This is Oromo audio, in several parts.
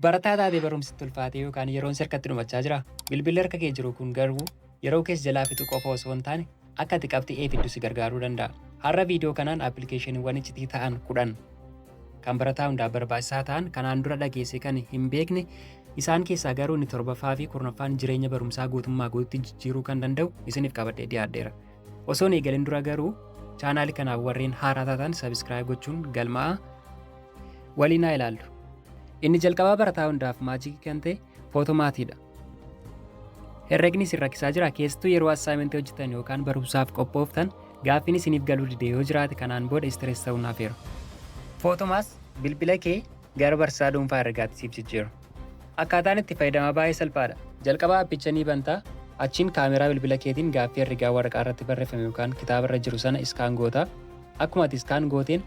Barataa taatee barumsi itti ulfaatee yookaan yeroon si harkatti dhumachaa jira. Bilbilli harka kee jiru kun garuu yeroo keessa jalaa fixu qofa osoo hin taane akka ati qabxii A fiddu si gargaaruu danda'a. Har'a viidiyoo kanaan appilikeeshiniiwwan iccitii ta'an 10 kan barataa hundaaf barbaachisaa ta'an kanaan dura dhageesse kan hin beekne, isaan keessaa garuu inni torbaffaa fi 10ffaan jireenya barumsaa guutummaa guututti jijjiiruu kan danda'u isiniif qabadhee dhiyaadheera. Osoo hin eegalin dura garuu chaanaali kanaaf warreen haaraa taatan subscribe gochuun galmaa'a. Waliin haa ilaallu. Inni jalqabaa barataa hundaaf maajikii kan ta'e Photomathiidha. Herregni isin rakkisaa jira? Keessattuu yeroo assignmentii hojjetan yookaan barumsaaf qophooftan gaaffiin isiniif galuu dide yoo jiraate, kanaan booda stress ta'uun hafeera. Photomath bilbila kee gara barsiisaa dhuunfaa herregaatti siif jijjiira. Akkaataan itti fayyadamaa baay'ee salphaadha. Jalqaba appicha ni bantaa, achiin kaameraa bilbila keetiin gaaffii herregaa waraqaa irratti barreeffame yookaan kitaaba irra jiru sana scan goota. Akkuma ati scan gooteen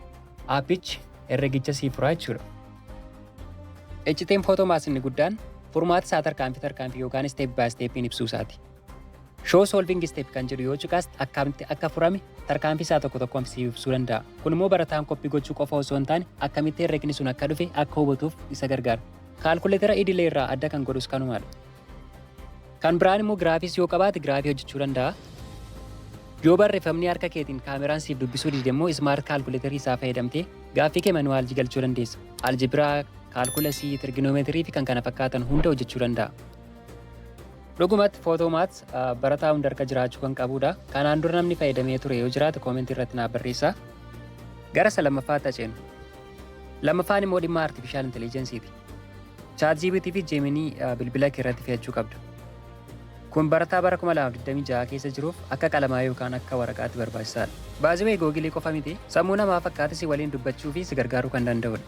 aappichi herregicha siif furaa jechuudha. Iccitiin Photomath inni guddaan furmaata isaa tarkaanfii tarkaanfii yookaan step by stepiin ibsuu isaati. "Show solving step" kan jedhu yoo cuqaaste akkamitti akka furame tarkaanfii isaa tokko tokkoon siif ibsuu danda'a. Kun immoo barataan copy gochuu qofa osoo hin taane akkamitti herregni sun akka dhufe akka hubatuuf isa gargaara. Kaalkuleetara idilee irraa adda kan godhus kanumaadha. Kan biraan immoo giraafiis yoo qabaate giraafii hojjechuu danda'a. Yoo barreeffamni harka keetiin kaameraan siif dubbisuu dide immoo smart kaalkuleetarii isaa fayyadamtee gaaffii kee manually galchuu dandeessa. Aljibiraa, kaalkulasii, tirginoomeetirii fi kan kana fakkaatan hunda hojjechuu danda'a. Dhugumatti Photomath barataa hunda harka jiraachuu kan qabudha. Kanaan dura namni fayyadamee ture yoo jiraate koomentii irratti naaf barreessaa. Gara isa lammaffaatti aceenu. Lammaffaan immoo dhimma artificial intelligenceeti. ChatGPT fi Gemini bilbila kee irratti fe'achuu qabda. Kun barataa bara 2026 keessa jiruuf akka qalamaa yookaan akka waraqaatti barbaachisaadha. Baasiwee Googilii qofa miti, sammuu namaa fakkaate si waliin dubbachuu fi si gargaaruu kan danda'udha.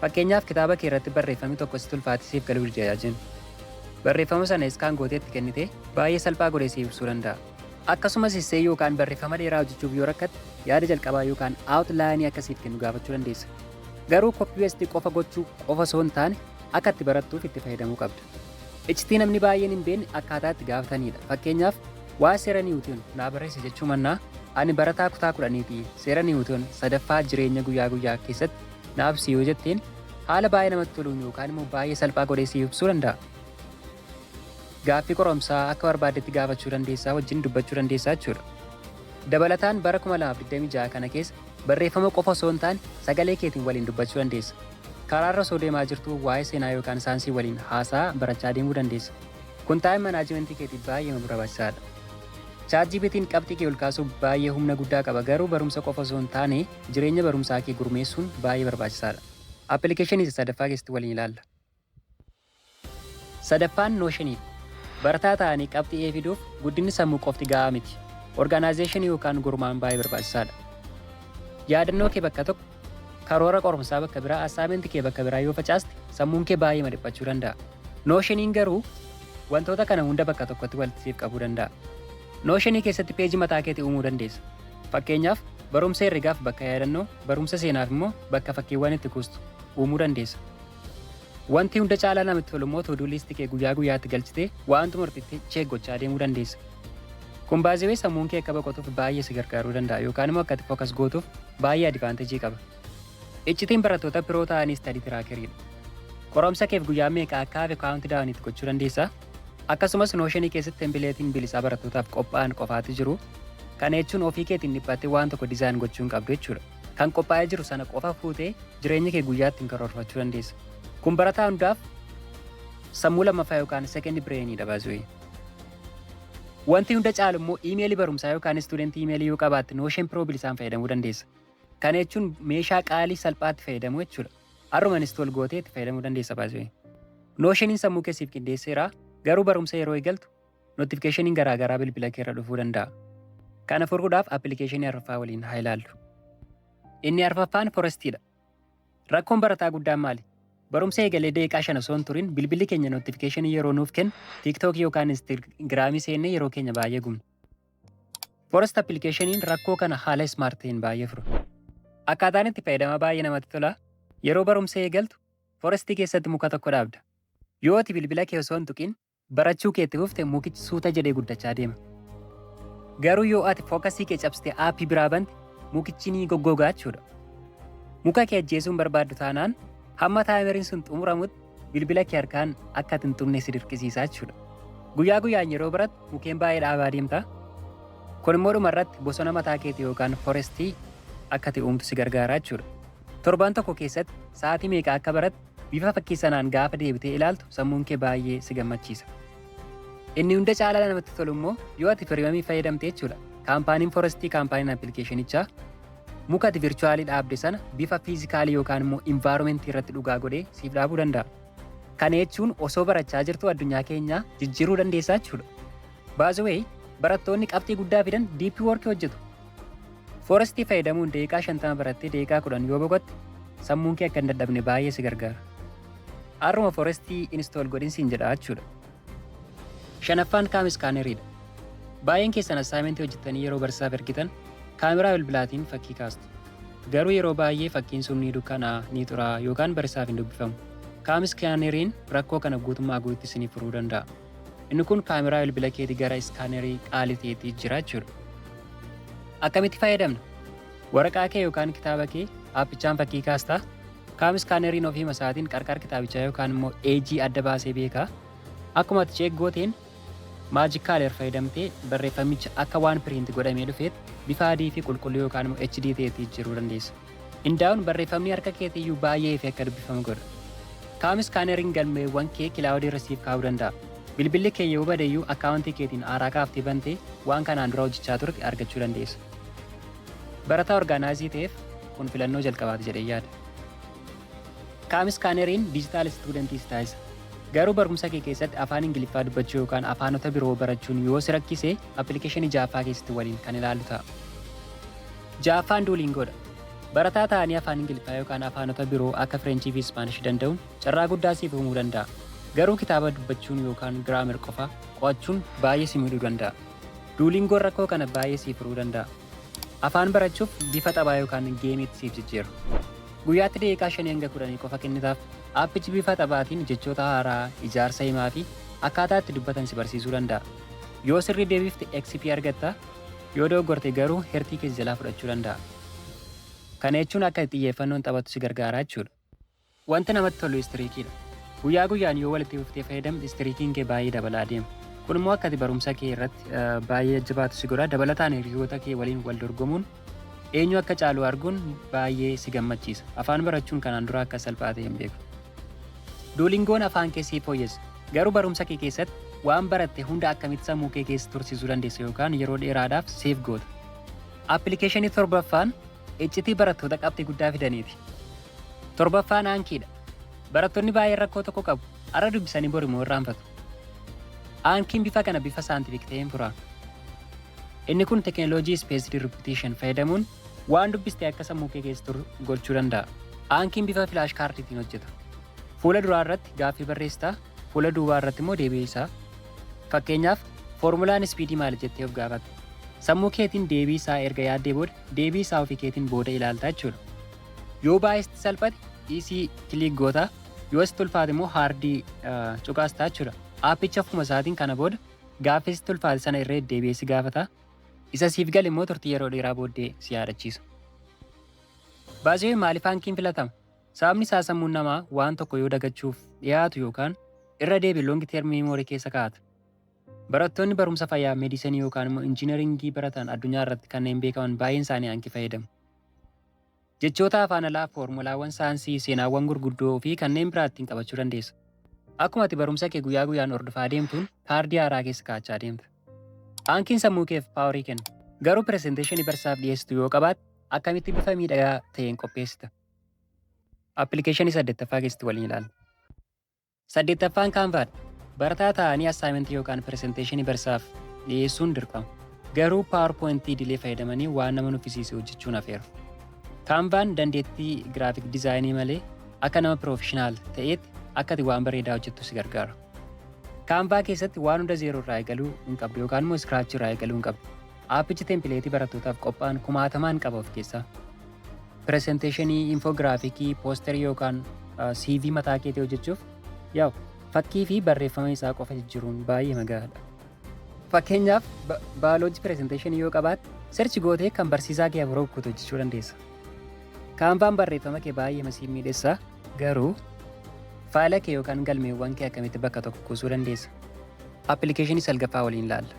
Fakkeenyaaf, kitaaba kee irratti barreeffamni tokko sitti ulfaatee siif galuu dide jennu. Barreeffama sana scan gootee itti kennitee baay'ee salphaa godhee siif ibsuu danda'a. Akkasumas essay yookaan barreeffama dheeraa hojjechuuf yoo rakkatte yaada jalqabaa yookaan outlineii akka siif kennu gaafachuu dandeessa. Garuu copy paste qofa gochuu qofa osoo hin taane akka itti barattuuf itti fayyadamuu qabda. Iccitii namni baay'een hin beekne akkaataa itti gaafatanidha. Fakkeenyaaf, "Waa'ee seera Niwuuton naa barreesse" jechuu mannaa, "Ani barataa kutaa 10ti, seera Niwuuton sadaffaa jireenya guyyaa guyyaa keessatti naaf ibsi" yoo jetteen haala baay'ee namatti toluun yookaan immoo baay'ee salphaa godhee siif ibsuu danda'a. Gaaffii qoromsaa akka barbaaddetti gaafachuu dandeessaa, wajjin dubbachuu dandeessaa jechuudha. Dabalataan bara 2026 kana keessa barreeffama qofa osoo hin taane sagalee keetiin waliin dubbachuu dandeessa. Karaarra osoo deemaa jirtu waa'ee seenaa yookaan saayinsii waliin haasaa barachaa deemuu dandeessa. Kun time managementii keetiif baay'ee barbaachisaadha. ChatGPT'n qabxii kee ol kaasuuf baay'ee humna guddaa qaba, garuu barumsa qofa osoo hin taane jireenya barumsaa kee gurmeessuun baay'ee barbaachisaadha. Appilikeeshinii isa sadaffaa keessatti waliin ilaalla. Sadaffaan Notioniidha. Barataa ta'anii qabxii A fiduuf guddinni sammuu qofti gahaa miti. Organizationii yookaan gurmaa'uun baay'ee barbaachisaadha. Yaadannoo kee bakka tokko, karoora qorumsaa bakka biraa, assignmentii kee bakka biraa yoo facaaste sammuun kee baay'ee dhiphachuu danda'a. Notioniin garuu wantoota kana hunda bakka tokkotti walitti siif qabuu danda'a. Notionii keessatti peejii mataa keetii uumuu dandeessa. Fakkeenyaaf, barumsa herregaaf bakka yaadannoo, barumsa seenaaf immoo bakka fakkiiwwan itti kuustu uumuu dandeessa. Wanti hunda caalaa namatti tolu immoo to-do listii kee guyyaa guyyaatti galchitee waan xumurtetti check gochaa deemuu dandeessa. Kun baay'ee sammuun kee akka boqotuuf baay'ee si gargaaruu danda'a yookaan immoo akka ati focus gootuuf baay'ee advantageii qaba. Iccitiin barattoota pro ta'anii study trackeriidha. Qoromsa keef guyyaa meeqa akka hafe count downiitti gochuu dandeessa. Akkasumas Notionii keessatti templateiin bilisaa barattootaaf qophaa'an qofaatu jiru. Kana jechuun ofii keetiin dhiphattee waan tokko design gochuu hin qabdu jechuudha. Kan qophaa'ee jiru sana qofa fuutee jireenya kee guyyaatti hin karoorfachuu dandeessa. Kun barataa hundaaf sammuu lammaffaa yookaan second brainiidha baasu'ee. Wanti hunda caalu immoo iimeelii barumsaa yookaan studentii emailii yoo qabaatte Notion Pro bilisaan fayyadamuu dandeessa. Kana jechuun meeshaa qaalii salphaatti fayyadamuu jechuudha. Har'uma install gootee itti fayyadamuu dandeessa baasu'ee. Notioniin sammuu keessiif qindeesseera, garuu barumsa yeroo eegaltu notificationiin garaagaraa bilbila kee irra dhufuu danda'a. Kana furuudhaaf appilikeeshinii arfaffaa waliin haa ilaallu. Inni arfaffaan Forestiidha. Rakkoon barataa guddaan maali? Barumsa eegalee daqiiqaa 5 osoo hin turin bilbilli keenya notificationii yeroo nuuf kennu TikTokii yookaan Instagramii seennee yeroo keenya baay'ee gubna. Forest appilikeeshiniin rakkoo kana haala smart ta'een baay'ee fura. Akkaataan itti fayyadama baay'ee namatti tola. Yeroo barumsa eegaltu Forestii keessatti muka tokko dhaabda. Yoo ati bilbila kee osoo hin tuqin barachuu kee itti fufte mukichi suuta jedhee guddachaa deema. Garuu yoo ati focusii kee cabsitee aappii biraa bante mukichi ni goggogaa jechuudha. Muka kee ajjeesuu hin barbaaddu taanaan hamma timeriin sun xumuramutti bilbila kee harkaan akka ati hin tuqne si dirqisiisa jechuudha. Guyyaa guyyaan yeroo barattu mukkeen baay'ee dhaabaa deemta. Kun immoo dhuma irratti bosona mataa keetii yookaan forestii akka ati uumtu si gargaara jechuudha. Torban tokko keessatti sa'aatii meeqa akka barattu bifa fakkii sanaan gaafa deebitee ilaaltu sammuun kee baay'ee si gammachiisa. Inni hunda caalaa namatti tolu immoo yoo ati premiumii fayyadamte jechuudha. Kaampaaniin Forestii, kaampaaniin appilikeeshinichaa, muka ati virtualii dhaabde sana bifa physicalii yookaan immoo environmentii irratti dhugaa godhee siif dhaabuu danda'a. Kana jechuun osoo barachaa jirtu addunyaa keenyaa jijjiiruu dandeessaa jechuudha. By the way, barattoonni qabxii guddaa fidan deep workii hojjetu. Forestii fayyadamuun daqiiqaa 50 barattee daqiiqaa 10 yoo boqotte sammuun kee akka hin dadhabne baay'ee si gargaara. Har'uma Forestii install godhin siin jedha jechuudha. Shanaffaan CamScanneriidha. Baay'een keessan assignmentii hojjettanii yeroo barsiisaaf ergitan kaameraa bilbilaatiin fakkii kaastu. Garuu yeroo baay'ee fakkiin sun ni dukkanaa, ni xuraa yookaan barsiisaaf hin dubbifamu. CamScanneriin rakkoo kana guutummaa guututti isiniif furuu danda'a. Inni kun kaameraa bilbila keetii gara scannerii qaalii ta'eetti jira jechuudha. Akkamitti fayyadamna? Waraqaa kee yookaan kitaaba kee aappichaan fakkii kaastaa. CamScanneriin ofii isaatiin qarqara kitaabichaa yookaan immoo eejii adda baasee beeka. Akkuma ati check gooteen magic color fayyadamtee barreeffamicha akka waan print godhamee dhufeetti bifa adii fi qulqulluu yookaan immoo HD ta'etti jijjiiruu dandeessa. Indaa'uun barreeffamni harka keetiyyuu baay'ee ifee akka dubbifamu godha. CamScanneriin galmeewwan kee cloudii irra siif kaa'uu danda'a. Bilbilli kee yoo badeyyuu accountii keetiin haaraa kaaftee bantee waan kanaan dura hojjechaa turte argachuu dandeessa. Barataa organized ta'eef kun filannoo jalqabaati jedhee yaada. CamScanneriin digital studentii si taasisa. Garuu barumsa kee keessatti afaan Ingiliffaa dubbachuu yookaan afaanota biroo barachuun yoo si rakkise appilikeeshinii ja'affaa keessatti waliin kan ilaallu ta'a. Ja'affaan Duolingoodha. Barataa ta'anii afaan Ingiliffaa yookaan afaanota biroo akka Frenchii fi Ispaanishii danda'uun carraa guddaa siif uumuu danda'a. Garuu kitaaba dubbachuun yookaan grammar qofa qo'achuun baay'ee si miidhuu danda'a. Duolingoon rakkoo kana baay'ee siif furuu danda'a. Afaan barachuuf bifa taphaa yookaan gameiitti siif jijjiira. Guyyaatti daqiiqaa 5 hanga 10 qofa kennitaaf, aappichi bifa taphaatiin jechoota haaraa, ijaarsa himaa fi akkaataa itti dubbatan si barsiisuu danda'a. Yoo sirrii deebifte XP argatta, yoo dogoggorte garuu heartii kee jalaa fudhachuu danda'a. Kana jechuun akka xiyyeeffannoon taphattu si gargaara jechuudha. Wanti namatti tolu streakiidha. Guyyaa guyyaan yoo walitti fuftee fayyadamte streakiin kee baay'ee dabalaa deema. Kun immoo akka ati barumsa kee irratti baay'ee jabaatu si godha. Dabalataan hiriyoota kee waliin wal dorgomuun eenyu akka caalu arguun baay'ee si gammachiisa. Afaan barachuun kanaan dura akka salphaa ta'e hin beeku. Duolingoon afaan kee siif fooyyessa. Garuu barumsa kee keessatti waan baratte hunda akkamitti sammuu kee keessa tursiisuu dandeessa yookaan yeroo dheeraadhaaf save goota? Appilikeeshinii torbaffaan iccitii barattoota qabxii guddaa fidaniiti. Torbaffaan Ankiidha. Barattoonni baay'een rakkoo tokko qabu. Har'a dubbisanii bor immoo irraanfatu. Ankiin bifa kana bifa scientific ta'een fura. Inni kun teekinooloojii spaced repetition fayyadamuun waan dubbiste akka sammuu kee keessa turu gochuu danda'a. Ankiin bifa flash cardiitiin hojjeta. Fuula duraa irratti gaaffii barreessitaa, fuula duubaa irratti immoo deebii isaa. Fakkeenyaaf, foormulaan speedii maali jettee of gaafatte. Sammuu keetiin deebii isaa erga yaaddee booda deebii isaa ofii keetiin booda ilaalta jechuudha. Yoo baay'eetti salphate easy click goota, yoo sitti ulfaate immoo hardii cuqaastaa jechuudha. Aappicha ofuma isaatiin kana booda gaaffii sitti ulfaate sana irra deddeebi'ee si gaafata. Isa siif gale immoo turtii yeroo dheeraa booddee si yaadachiisa. Baasii maaliif Ankiin filatama? Sababni isaa sammuun namaa waan tokko yoo dagachuuf dhiyaatu yookaan irra deebi'e long term memory keessa kaa'ata. Barattoonni barumsa fayyaa, medicineii yookaan immoo engineeringii baratan addunyaa irratti kanneen beekaman baay'een isaanii Ankii fayyadamu. Jechoota afaan alaa, foormulaawwan saayinsii, seenaawwan gurguddoo fi kanneen biraa ittiin qabachuu dandeessa. Akkuma ati barumsa kee guyyaa guyyaan hordofaa deemtuun kaardii haaraa keessa kaa'achaa deemta. Ankiin sammuu keef powerii kenna. Garuu presentationii barsiisaaf dhiyeessitu yoo qabaatte akkamitti bifa miidhagaa ta'een qopheessita? Appilikeeshinii saddeettaffaa keessatti waliin ilaalla. Saddeettaffaan Canvaadha. Barataa ta'anii assignmentii yookaan presentationii barsiisaaf dhiyeessuun dirqama. Garuu PowerPointii idilee fayyadamanii waan nama nuffisiisu hojjechuun hafeera. Canvaan dandeettii graphic designii malee akka nama professional ta'eetti akka ati waan bareedaa hojjettu si gargaara. Canva keessatti waan hunda zero irraa eegaluu hin qabdu yookaan immoo scratchii irraa eegaluu hin qabdu. Aappichi templateii barattootaaf qophaa'an kumaatamaan qaba of keessaa. Presentationii, infographicii, posterii yookaan CV mataa keetii hojjechuuf yaa'u fakkii fi barreeffama isaa qofa jijjiiruun baay'ee magaadha. Fakkeenyaaf, biology presentationii yoo qabaatte search gootee kan barsiisaa kee afur kutu hojjechuu dandeessa. Canvaan barreeffama kee baay'ee masiin miidhessa, garuu Faayila kee yookaan galmeewwan kee akkamitti bakka tokko kuusuu dandeessa? Appilikeeshinii salgaffaa waliin ilaalla.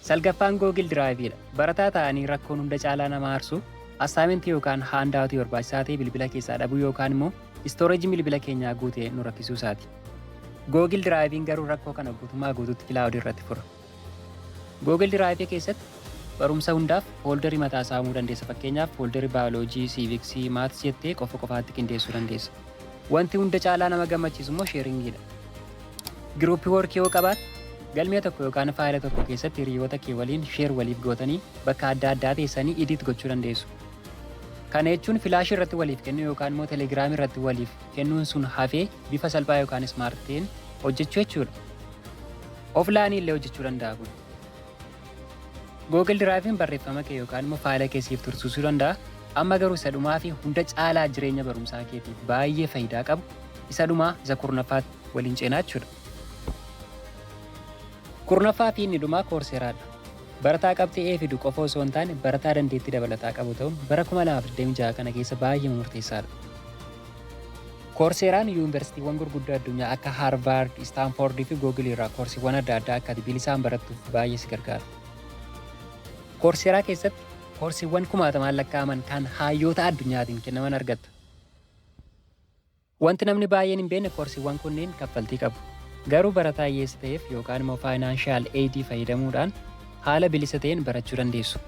Salgaffaan Google Drive'dha. Barataa ta'anii rakkoon hunda caalaa nama aarsu assignmentii yookaan handoutii barbaachisaa ta'e bilbila keessaa dhabuu yookaan immoo storageiin bilbila keenyaa guutee nu rakkisuu isaati. Google Drive'n garuu rakkoo kana guutummaa guutuutti cloudii irratti fura. Google Drive keessatti barumsa hundaaf folderii mataa isaa uumuu dandeessa. Fakkeenyaaf folderii baayoloojii, civicsii, mathsii jettee qofa qofaatti qindeessuu dandeessa. Wanti hunda caalaa nama gammachiisu immoo sharingiidha. Groupii workii yoo qabaatte, galmee tokko yookaan faayila tokko keessatti hiriyoota kee waliin share waliif gootanii bakka adda addaa teessanii edit gochuu dandeessu. Kana jechuun flashii irratti waliif kennuu yookaan immoo Telegramii irratti waliif kennuun sun hafee bifa salphaa yookaan smart ta'een hojjechuu jechuudha. Offlineii illee hojjechuu danda'a kun. Google Drive'n barreeffama kee yookaan immoo faayila kee siif tursiisuu danda'a. Amma garuu isa dhumaa fi hunda caalaa jireenya barumsaa keetiif baay'ee faayidaa qabu isa dhumaa, isa 10ffaatti waliin ceenaa jechuudha. 10ffaa fi inni dhumaa Courseraadha. Barataa qabxii A fidu qofa osoo hin taane, barataa dandeettii dabalataa qabu ta'uun bara 2026 kana keessa baay'ee murteessaadha. Coursera'n yuunivarsiitiiwwan gurguddoo addunyaa akka Harvard, Stanford fi Google irraa koorsiiwwan adda addaa akka ati bilisaan barattuuf baay'ee si gargaara. Coursera keessatti koorsiiwwan kumaatamaan lakkaa'aman kan hayyoota addunyaatiin kennaman argatta. Wanti namni baay'een hin beekne, koorsiiwwan kunneen kaffaltii qabu. Garuu barataa hiyyeessa ta'eef yookaan immoo financial aidii fayyadamuudhaan haala bilisa ta'een barachuu dandeessu.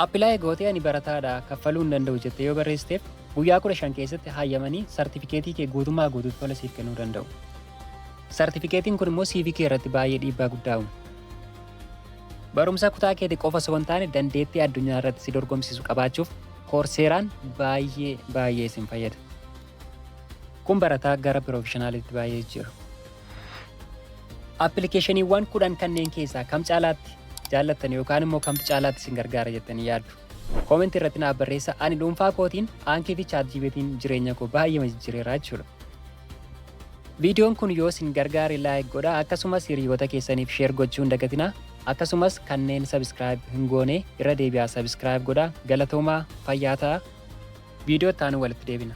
Apply gootee "Ani barataadha, kaffaluu hin danda'u" jettee yoo barreessiteef, guyyaa 15 keessatti hayyamanii sartifikeetii kee guutummaa guutuutti tola siif kennuu danda'u. Sartifikeetiin kun immoo CV kee irratti baay'ee dhiibbaa guddaa uuma. Barumsa kutaa keetii qofa osoo hin taane, dandeettii addunyaa irratti si dorgomsiisu qabaachuuf Coursera'n baay'ee baay'ee isin fayyada. Kun barataa gara professionalitti baay'ee jijjiira. Appilikeeshiniiwwan 10 kanneen keessaa kam caalaatti jaallattan yookaan immoo kamtu caalaatti isin gargaara jettanii yaaddu? Commentii irratti naaf barreessa. Ani dhuunfaa kootiin Ankii fi ChatGPT'n jireenya koo baay'ee jijjiireera jechuudha. Viidiyoon kun yoo isin gargaare like godhaa, akkasumas hiriyoota keessaniif share gochuu hin dagatinaa. Akkasumas kanneen subscribe hin goone irra deebi'aa subscribe godhaa. Galatoomaa, fayyaa ta'a. Viidiyoo itti aanu walitti deebina.